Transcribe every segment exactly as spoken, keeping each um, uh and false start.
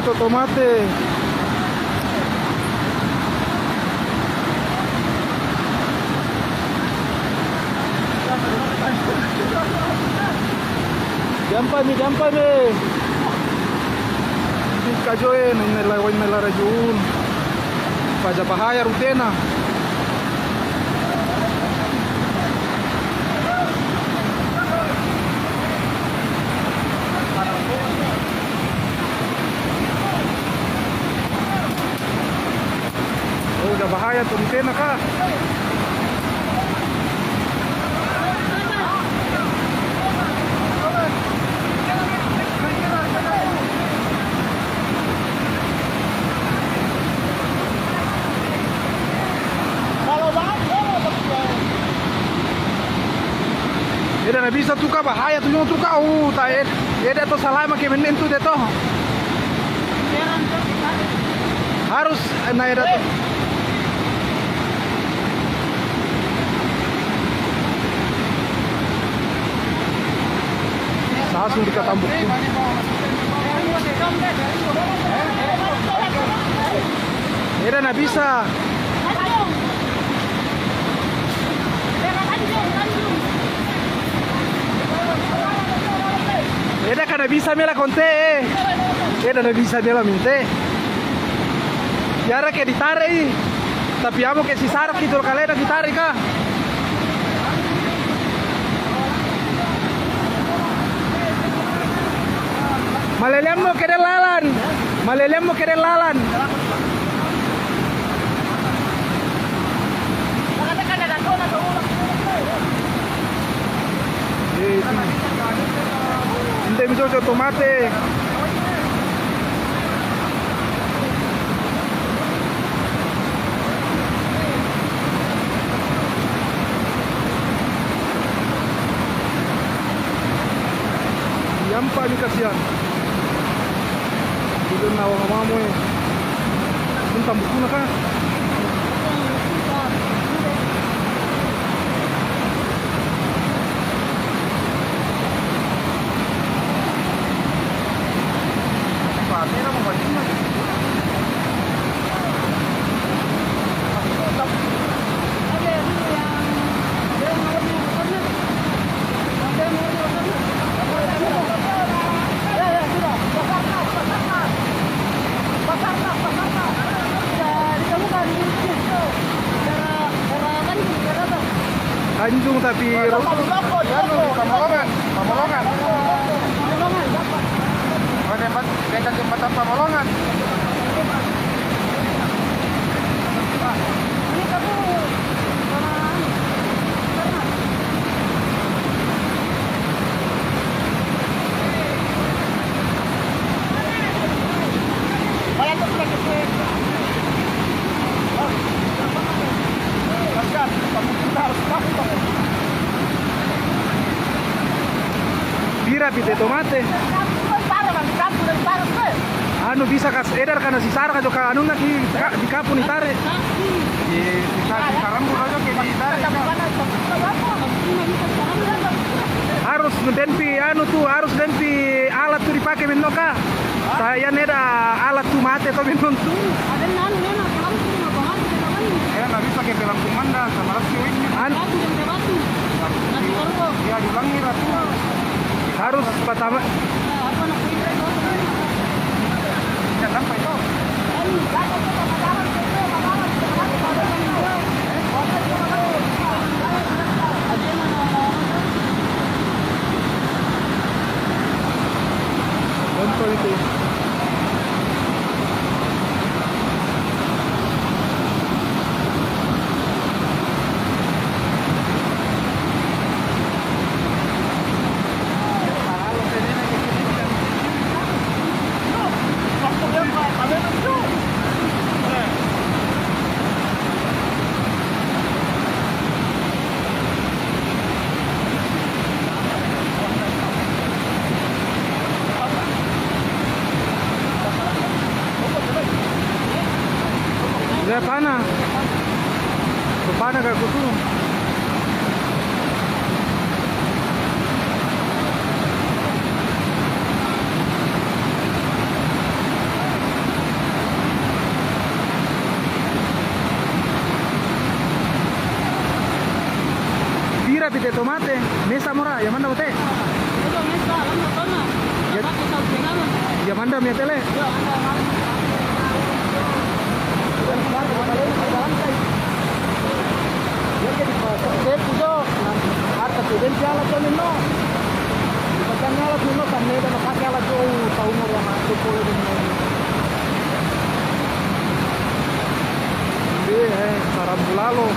Tomate. Jampa mi, jampa mi. Kajoe, nai nela, wai nela rajun. Faja bahaya rutena. Oh, udah bahaya tuh, di sana, Kak. Eda na bisa tu ka, bahaya tu nyo tu ka. Uh, ta ed-, eda to salama ke menen tu de to. Harus, eh, na eda to. Langsung di katambuk. Eda na bisa. Eda ka na bisa mela konte, eh. Eda na bisa mela minte. Yara ke ditare i. Tapi amo ke si sarak itu kale na ditare ka. Malelem mo kede lalan. Malelem mo kede lalan. Ente mi jojo tomate. Yampa ni kasian. Dulu na wang mamo, eh. Minta buku na ka. Tanjung tapi ro- Pamolongan, Pamolongan. Pamolongan. Oh, tempat, dekat jembatan Pamolongan. Pira pite tomate? Anu bisa kas edar kana si sara ka jo ka anu na ki ka, di kapu ni tare. Di, di sa-, di sarambu ka jo ke di tare. Harus den pi anu tu, harus den pi alat tu dipake meno ka. Saya neda alat tu mate to meno tu. Eh, na bisa ke pelang kumanda sama rasi win. An- Ya, diulangi ratu. Harus pertama. Tidak sampai to. Contoh itu. Lepana. Lepana ka kutu. Pite tomate, mesa mora, ya manda bote. Ya, ya manda mi tele. Inde, eh, sarambulalo.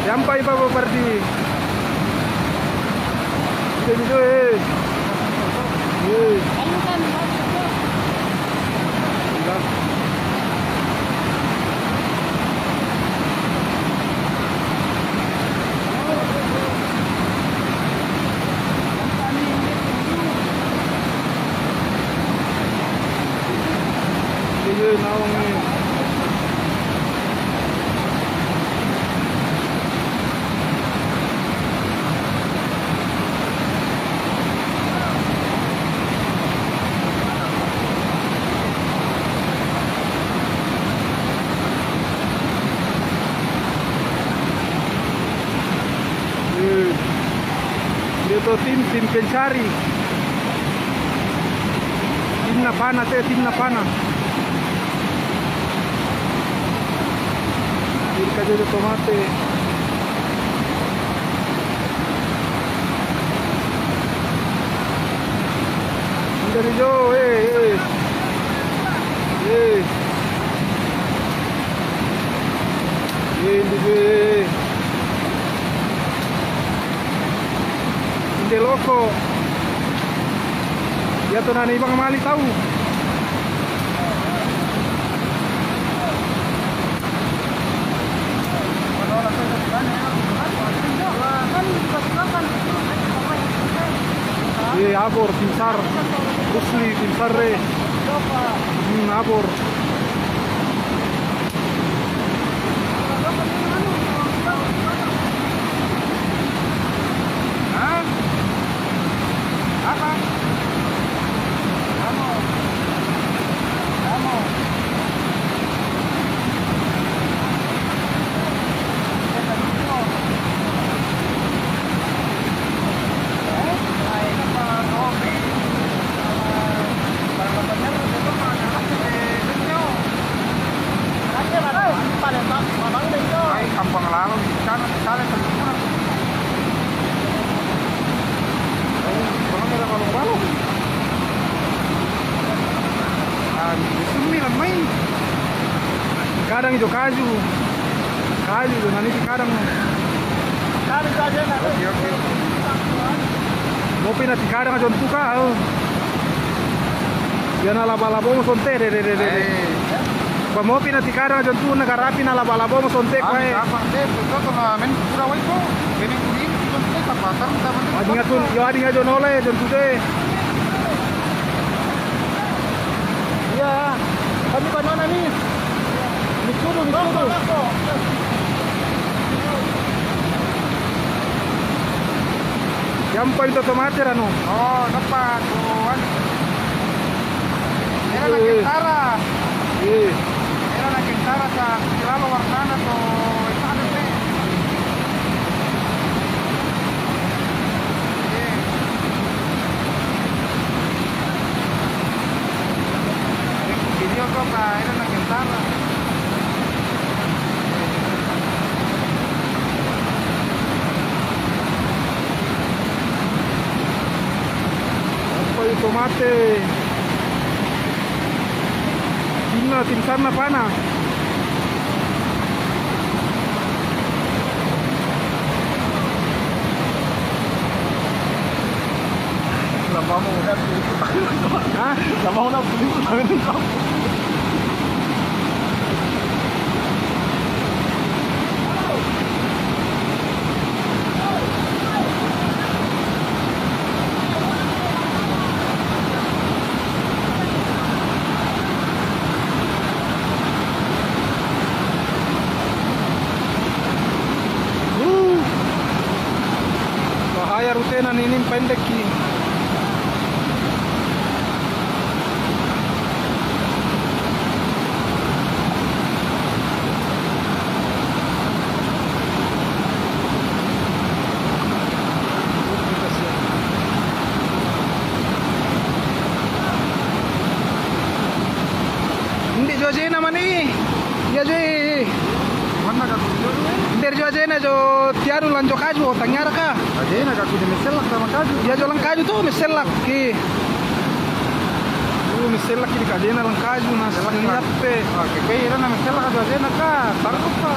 Yampa i baba parti. Inde, inde, eh. Eh. Inde, inde, nawang ni. Eh, dia to tim, tim pencari. Tim na pana te, tim na pana. Irka jojo tomate. Dari jo, eh, eh. Eh. Eh, inde, eh. Inde loko. Ya to nani bang mali tau. Eh, abor, tim sar. Rusli, tim sar re. Hmm, abor. Hah? Apa? Kamu. Kamu. Ay, kampung lalu di sana, di sana, di sana. Ay, kampung lalu, lalu. Ah, di sini lah, mai. Kadang jo kaju. Kaju jo nani ti kadang. Oke, oke. Mo pina ti kadang jo tuka, oh. Ya na laba-laba mo sonte, de, de, de, de, de. Eh. Ba mo pina ti kadang jo tu na garapi na laba-laba mo sonte, ah, kue. Apa, de, betul, kalau main pura wai ko. Ini kuri, itu sonte, apa, apa, apa. Adinga tu, yo adinga jo nole, jo tu de. Iya, kami banana ni. Ni tudu, ni tudu. Yampa ito tomate ranu. Oh, dapat. Oh, anu. Era na kentara. Eh. Era na kentara sa kilalo warnana to, eh, sana pe. Eh. Video to ka, era na kentara. Apa itu mate? Timna, tim sana pana. Hah? Uh. Bahaya rutena ninin pendek ki. Ajena jo tiaru lan jo kaju o tangiara ka? Ajena ka kude meselak sama kaju. Ya jo lan kaju tu meselak ki. Tu meselak ki kadena lan kaju na selak lan. Oke, kaya ira na meselak jo ajena ka. Tarupa.